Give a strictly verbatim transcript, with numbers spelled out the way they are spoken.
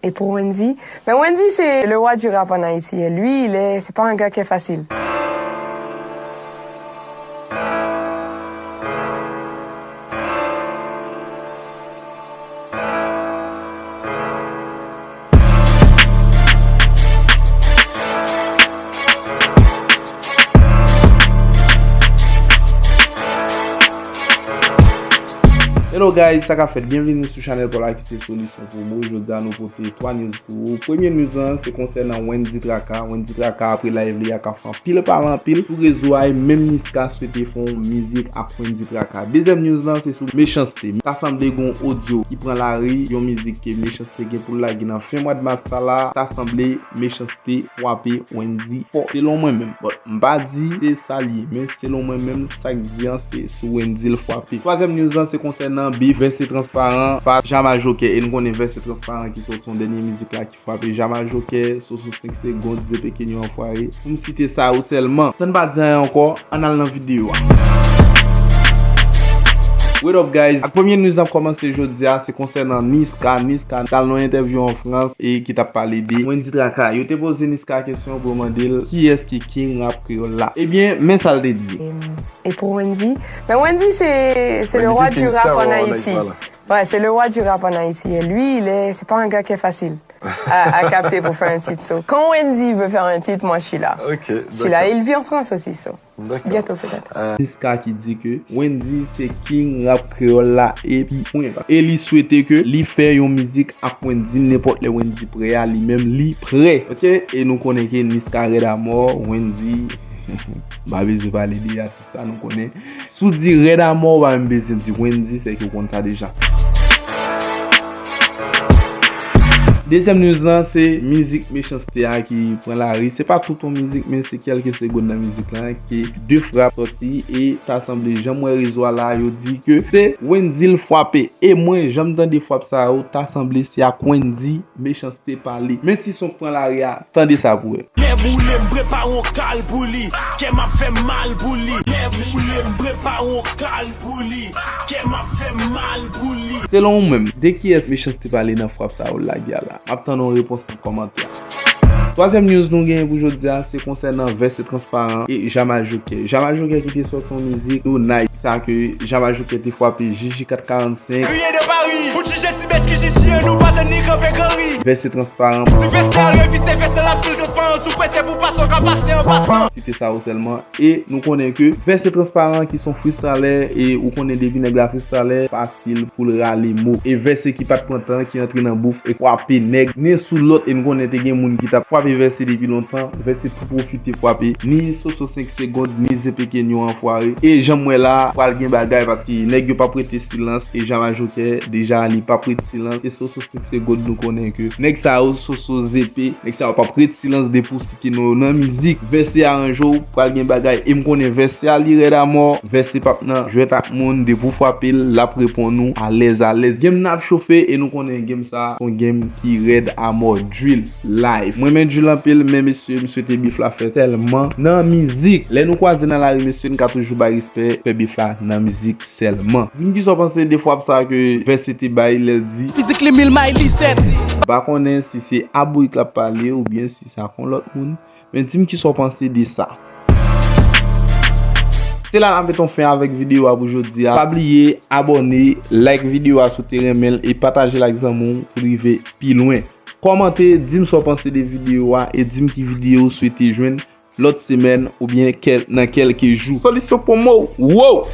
Et pour Wendy, ben Wendy c'est le roi du rap en Haïti et lui il est, c'est pas un gars qui est facile. Hello guys, sa k ap fèt? Byenvini sou chanèl pa w la ki se Solisyon Promo. Jodi a nou pote twa news pou ou. Premye news lan se konsènan Wendy Traka. Wendy Traka apre live li a k ap fè anpil pale anpil sou rezo a, e menm Niska swete fè yon mizik ak Wendy Traka. Dezyèm news lan se sou Mechanste. Ta sanble gen yon odyo ki pran lari, yon mizik ke Mechanste gen pou l lage nan fen mwa mas sa la. Ta sanble Mechanste te fwape Wendy fò. Selon mwen menm. Bon, m pa di se sa l ye, men selon mwen menm, sa k di an se sou Wendy l fwape. Twazyèm news lan se konsènan beef Vèse Transparan fas Jama Joker. E nou konnen Vèse Transparan ki sòti yon dènye mizik la ki fwape Jama Joker, Soso senk segond, Zepe Kenyo anfware. Pou m site sa yo sèlman. San n pa di anyen ankò, ann al nan videyo a. What up guys? Ak premye news n ap kòmanse jodi a, se konsènan Niska. Niska t al nan yon entèvyou an Frans e ki t ap pale de Wendy Traka. Yo te poze Niska kesyon pou yo mande l kiyès ki king rap kreyòl la. Ebyen, men sa l te di. Et pour Wendy, ben Wendy c'est c'est le roi du rap en Haïti. Ouais, c'est le roi du rap en Haïti et lui il est, c'est pas un gars qui est facile à, à capter pour faire un titre. So, quand Wendy veut faire un titre, moi je suis là. Ok, Je suis là. d'accord. Et il vit en France aussi, so. D'accord. Bientôt peut-être. Euh, Niska ki di ke Wendy se king rap kreyòl la epi pwen ba. E li swete ke li fè yon mizik ak Wendy nenpòt lè Wendy prè a, li menm li prè. Ok, e nou konnen ke Niska rèd amò, Wendy, m pa bezwen pale de atis la, nou konnen. Si w di rèd amò, ou pa menm bezwen di Wendy, sèke w konn sa deja. Dezyèm news lan se mizik Mechanste a ki pran lari. Se pa tout yon mizik, men se kèlke segonn nan mizik lan ke de frap sòti e ta sanble jan m wè rezo a la, yo di ke se Wendy l fwape. E mwen, jan m tande frap sa yo, ta sanble se ak Wendy Mechanste pale. Men ti son k pran lari a, tande sa pou wè. Lè boule m prepare yon kal pou li. Kè m ap fè m mal pou li. Lè boule m prepare yon kal pou li. Kè m ap fè m mal pou li. Selon ou menm, de kiyès Mechanste pale nan frap sa yo lage a la? M ap tann yon repons nan kòmantè a. Twazyèm news nou genyen pou jodi a, se konsènan Vèse Transparan e Jama Joker. Jama Joker ki te sòti yon mizik Tonight, sa ke Jama Joker te fwape J J kat karannsenk. Kriye de Pari, pou ti je ti bèt ki jijye, nou pa tann ni kanpe granri. Vèse Transparan. Si vèse a revise, vèse l ap stil transparan, sou prese pou pase, w ka pase an pasan. Site sa yo sèlman. E nou konnen ke Vèse Transparan ki son freestyler, e ou konnen depi nèg la freestyler, fasil pou l rale mo. E Vèse ki pa t pran tan, ki antre nan bouf e fwape nèg, nen sou lòt, e nou konnen te gen moun ki t ap fwape Vèse depi lontan. Vèse tou pwofite fwape ni Soso senk segond, ni Zepe Kenyo anfware. E jan m wè la, pral gen bagay, paske nèg yo p ap rete silans, e Jama Joker, deja li p ap rete silans, e Soso senk segond nou konnen ke nèg sa yo, Soso, Zepe, nèg sa yo p ap rete silans depi w site non yo nan mizik. Vèse aranje w, pral gen bagay. E m konnen Vèse a li rèd amò. Vèse p ap nan jwèt ak moun. Depi w fwape l, l ap reponn ou alèz alèz. Game nan ap chofe e nou konnen game sa se yon game ki rèd amò. Drill live. Mwen renmen drill anpil, men mesye, m swete beef la fèt sèlman nan mizik. Lè nou kwaze nan lari, mesye, n ka toujou bay respè, fè beef la nan mizik sèlman. Di m kisa w panse de fwap sa ke Vèse te bay lè l di. Fizik li mil may li sèt. M pa konnen si se a Bourik l ap pale oubyen si se ak yon lòt moun, men di m kisa w panse de sa. Se la n ap met yon fen avèk videyo a pou jodi a. Pa bliye abòne, like videyo a si w te renmen l e pataje l ak zanmi w pou l rive pi lwen. Kòmante, di m sa w panse de videyo a e di m ki videyo w swete jwenn lòt semèn oubyen kèl, nan kèlke jou. Solisyon Promo, wow!